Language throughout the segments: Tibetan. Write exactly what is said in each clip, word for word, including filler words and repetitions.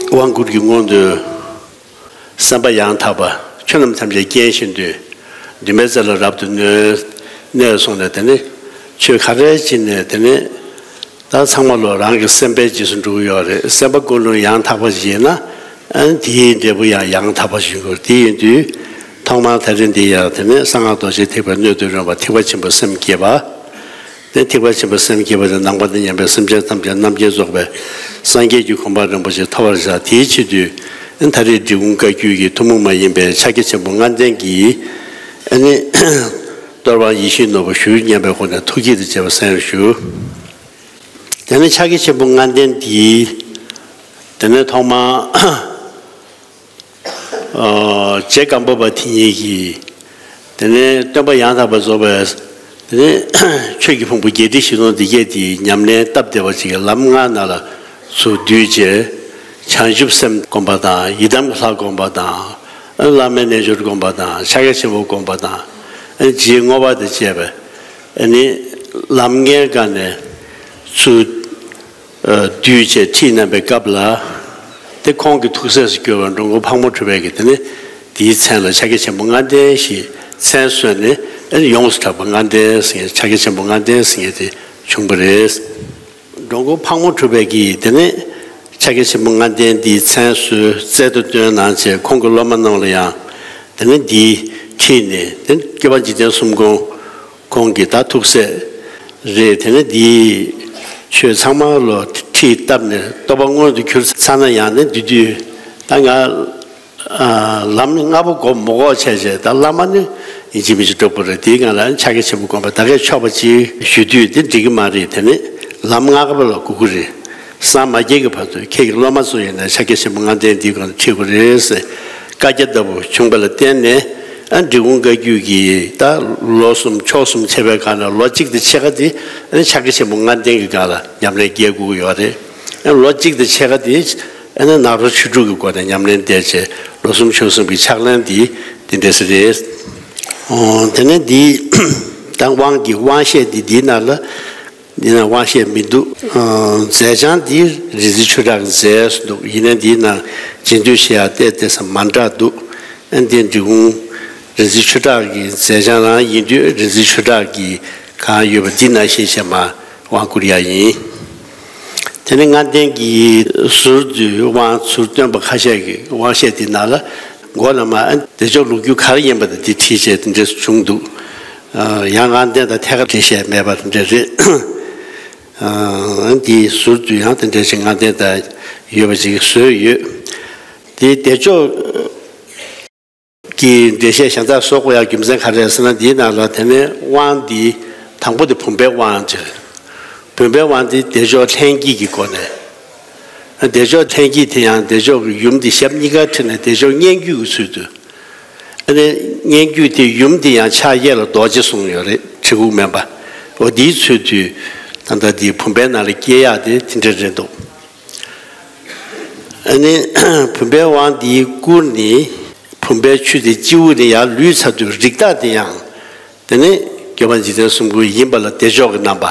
དབང་བསྐུར་གྱི་སྔོན་དུ། སེམས་པ་ཡང་དག་པ། ཆོས་རྣམས་ཐམས་ཅད་མཁྱེན་བཞིན་དུ། འདུན་པའི་རྩེ་ལ་རབ་ཏུ་གནས། གནས་སོང་ནས་དེ་ནི། ཆོས་ག་རེ་བྱས་ནས་དེ་ནི། ད་ཚང་མ་ལོ་རང་གི་སེམས་པའི་རྗེས་སུ་འགྲོ་གི་ཡོད་རེད། སེམས་པ་ཀུན་སློང་ཡང་དག་པ་ཞིག་ཡིན་ན། ཨ་ནི་དེའི་འབྲས་བུ་ཡང་ཡང་དག་པ་ཞིག་ཡོང་གི་རེད། དེ་ཡིན་དུས། ཐོག་མར་ད་རེས་འདི་ཡང་དེ་ནི་གསང་སྔགས་རྡོ་རྗེ་ཐེག་པའི་སྣོད་དུ་རུང་བ་ཐེག་པ་ཆེན་པོའི་སེམས་བསྐྱེད་པ། དེ་ཐེག་པ་ཆེན་པོའི་སེམས་བསྐྱེད་པ་དེ་ནམ་མཁའ་དང་མཉམ་པའི་སེམས་ཅན་ཐམས་ཅད་རྣམ་མཁྱེན་རྫོགས་པའི་སངས་རྒྱས་ཀྱི་གོ་འཕང་རིན་པོ་ཆེ་ཐོབ་པར་བྱ། དེའི་ཆེད་དུ། ད་རེས་འབྲི་གུང་བཀའ་བརྒྱུད་ཀྱི་ཐུན་མོང་མ་ཡིན་པའི་ཕྱག་རྒྱ་ཆེན་པོ་ལྔ་ལྡན་གྱི། ཨ་ནི། གཏོར་དབང་ཡིད་བཞིན་ནོར་བུ་ཞུ་སྙམ་པའི་སྒོ་ནས་ཐུགས་བསྐྱེད་དང་བཅས་པ་གསན་རུ་ཞུ། དེ་ནས་ཕྱག་རྒྱ་ཆེན་པོ་ལྔ་ལྡན་འདི། དེ་ནས་ཐོག་མར། ཨ། རྗེ་སྒམ་པོ་པ་དེ་ཉིད་ཀྱིས། དེ་ནས་སྟོན་པ་ཡང་དག་པར་རྫོགས་པའི། དེ་ནས་ཆོས་ཀྱི་ཕུང་པོ་བརྒྱད་ཁྲི་བཞི་སྟོང་འདི་སྐད་དེ་ཉམས་ལེན་སྟབས་བདེ་བ་ཅིག་གི་ལམ་ལྔ་ནང་ལ་ཚུར་བསྡུས་བྱས། བྱང་ཆུབ་སེམས་བསྒོམ་པ་དང་། ཡི་དམ་གྱི་ལྷ་བསྒོམ་པ་དང་། བླ་མའི་རྣལ་འབྱོར་བསྒོམ་པ་དང་། ཕྱག་རྒྱ་ཆེན་པོ་བསྒོམ་པ་དང་། རྗེས་བསྔོ་བ་དང་བཅས་པའི། ཨ་ནི། ལམ་ལྔའི་སྒང་ནས་ཚུར། ཨ། བསྡུས་བྱས་ཁྲིད་གནང་བའི་སྐབས་ལ། དེ་ཁོང་གི་ཐུགས་སྲས་སུ་གྱུར་པ་འགྲོ་མགོན་ཕག་མོ་གྲུ་པས་ཀྱིས་དེ་ནི། དེའི་མཚན་ལ་ཕྱག་རྒྱ་ཆེན་པོ་ལྔ་ལྡན་ཞེས་མཚན་གསོལ་ནས། ཨ་ནི་ཡོངས་སུ་གྲགས་པ་ལྔ་ལྡན་ཟེར་མཁན། ཕྱག་རྒྱ་ཆེན་པོ་ལྔ་ལྡན་ཟེར་མཁན་དེ་བྱུང་བ་རེད། འགྲོ་མགོན་ཕག་མོ་གྲུ་པས་ཀྱིས་དེ་ནི་ཕྱག་རྒྱ་ཆེན་པོ་ལྔ་ལྡན་འདིའི་མཚན་གསོལ། རྩལ་དུ་བཏོན་གནང་བྱས། ཁོང་གི་སློབ་མ་རྣམས་ལ་ཡང་དེ་ནི་འདི་ཁྲིད་ནས། དེ་ནི་སྐྱོབ་པ་འཇིག་རྟེན་གསུམ་མགོན་ཁོང་གི་ད་ཐུགས་སྲས་རེད། དེ་ནི་འདིའི་ཆོས་ཚང་མ་ལོ་ཁྲིད་བཏབ་ནས་རྟོགས་པ་མངོན་དུ་གྱུར་ཚར་ན་ཡང་ནི། འདི་དུས་ད་ང་། ཨ། ལམ་ལྔ་པོ་སྒོམ་མ་དགོས་བྱས་བྱས། ད་བླ་མ་ནི་ཡིན་གཅིག་མིན་གཅིག་འགྲོ་དགོས་རེད། དེའི་སྒང་ལ་ཕྱག་རྒྱ་ཆེན་པོ་བསྒོམ་པ་ད་གས་ཆོག་པ་ཅིག་ཞུ་དུས། དེ་འགྲིག་གི་མ་རེད། དེ་ནི་ལམ་ལྔ་པ་ལ་སྒུག་གི་རེད། སངས་མ་རྒྱས་ཀྱི་བར་དུ་ཁྱེད་ཀྱི་སློབ་མ་ཚོ་ཡིན་ན་ཕྱག་རྒྱ་ཆེན་པོ་ལྔ་ལྡན་འདིའི་སྒང་ལ་ཁྲིད་དགོས་རེད་ཟེར། བཀའ་རྒྱ་ལྟ་བུ་བྱུང་བ་ལ་བརྟེན་ནས། ཨ། འབྲི་གུང་བཀའ་བརྒྱུད་ཀྱི་ད་ལོ་གསུམ་ཕྱོགས་གསུམ་ཕྱེ་བའི་སྒང་ནས་ལོ་གཅིག་དང་ཕྱེད་ཀ་དེ། ཨ་ནི་ཕྱག་རྒྱ་ཆེན་པོ་ལྔ་ལྡན་གྱི་སྒང་ལ་ཉམས་ལེན་རྒྱག་དགོས་ཀྱི་ཡོད་རེད། ཨ་ནི་ལོ་གཅིག་དང་ཕྱེད་ཀ་དེ། ཨ་ནི་ནཱ་རོ་ཆོས་དྲུག་གི་སྒོ་ནས་ཉམས་ལེན་བསྡད་བྱས། ལོ་གསུམ་ཕྱོགས་གསུམ་གྱི་ཕྱག་ལེན་དེ་དེ་འདྲས་རེད། ཨོ། དེ་ནས་འདི་ད་དབང་གི་དབང་བཤད་འདི་འདིའི་ནང་ལ། འདི་ན་དབང་བཤད་མི་འདུག། ཨ། མཛད་བྱང་འདི་རིག་འཛིན་ཆོས་གྲགས་ཀྱིས་མཛད་འདུག། ཡིན་ནའི་འདིའི་ནང་རྗེས་ཟློས་བྱེད་ཡག་ཏོག་ཙམ་མ་འདྲ་འདུག། ཨ། འདི་འབྲི་གུང་རིག་འཛིན་ཆོས་གྲགས་ཀྱི་མཛད་བྱང་རང་ཡིན་དུས། རིག་འཛིན་ཆོས་གྲགས་ཀྱི་གང་ཡོད་པ་འདི་ནང་བཞིན་བྱས་མར་དབང་བསྐུར་ཡག་ཡིན། དེ་ནས་ལྔ་ལྡན་གྱི་ཟུར་དུ་དབང་ཚུར་བཏོན་པ་ཁ་ཤས་ཀྱི་དབང་བཤད་དེ་ནང་ལ། མགོ་ལ་མར་བདེ་མཆོག་ལོ་རྒྱུས་ག་རེ་ཡིན་པ་དང་དེ་ཁྲིད་བྱས་དེ་འདྲས་བྱུང་འདུག། ཨ། ཡང་ལྔ་ལྡན་དང་ཐད་ཀར་འགྲེལ་བཤད་མེད་པ་དེ་འདྲས་རེད། ཨ། འདིའི་ཟུར་དུ་ཡང་དེ་འདྲས་ཞིག་ལྔ་ལྡན་དང་ཡོད་པ་ཞིག་བཟོས་ཡོད། དེ་བདེ་མཆོག་གི་འགྲེལ་བཤད་གཞན་དག་བཟོ་དགོས་ཡག་རྒྱུ་མཚན་ག་རེ་རེད་ཟེར་ན། འདིའི་ནང་ལ་དེ་ནས་དབང་འདི་དང་པོ་དེ་བུམ་པའི་དབང་ཅིག་རེད། བུམ་པའི་དབང་འདི་བདེ་མཆོག་ལྷན་སྐྱེས་ཀྱི་སྒོ་ནས། བདེ་མཆོག་ལྷན་སྐྱེས་དེ་ཡང་བདེ་མཆོག་གི་ཡུམ་དེ་ཞབས་གཉིས་ཀ་ཁྲིད་ནས་བདེ་མཆོག་སྙན་བརྒྱུད་ཀྱི་ཚུལ་དུ། ཨ་ནི་སྙན་བརྒྱུད་དེ་ཡུམ་དེ་ཡང་ཕྱག་གཡས་ལ་རྡོ་རྗེ་གསུངས་ཡོད་རེད། གྲི་གུག་མེད་པ། འོ། དེའི་ཚུལ་དུ་ད་ལྟ་དེ་བུམ་པའི་ནང་ལ་སྐྱེ་ཡག་དེ་དེ་འདྲ་རེད་འདུག། ཨ་ནི་བུམ་པའི་དབང་འདིའི་སྐུ་ནི་བུམ་པའི་ཆུ་དེ་སྤྱི་བོ་ནས་ཡར་ལུད་ཚར་དུས། རིགས་བདག་དེ་ཡང་དེ་ནི་སྐྱོབ་པ་འཇིག་རྟེན་གསུམ་མགོན་ཡིན་པ་ལ་བདེ་མཆོག་གི་རྣམ་པ།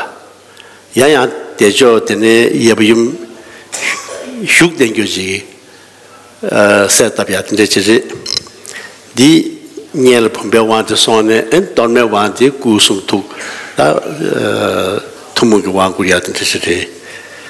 ཡང་ཡང་བདེ་མཆོག་དེ་ནི་ཡབ་ཡུམ་བཞུགས་བསྡད་རྒྱུ་ཅིག། ཨ། གསལ་བཏབ་ཡག་དེ་འདྲ་ཅིག་རེད། འདི་སྔོན་ལ་བུམ་པའི་དབང་དེ་སོང་ནས། ཨ། གཏོར་མའི་དབང་དེ་སྐུ་གསུང་ཐུགས། ད། ཨ། ཐུན་མོང་གི་དབང་བསྐུར་ཡག་དེ་འདྲ་ཅིག་རེད།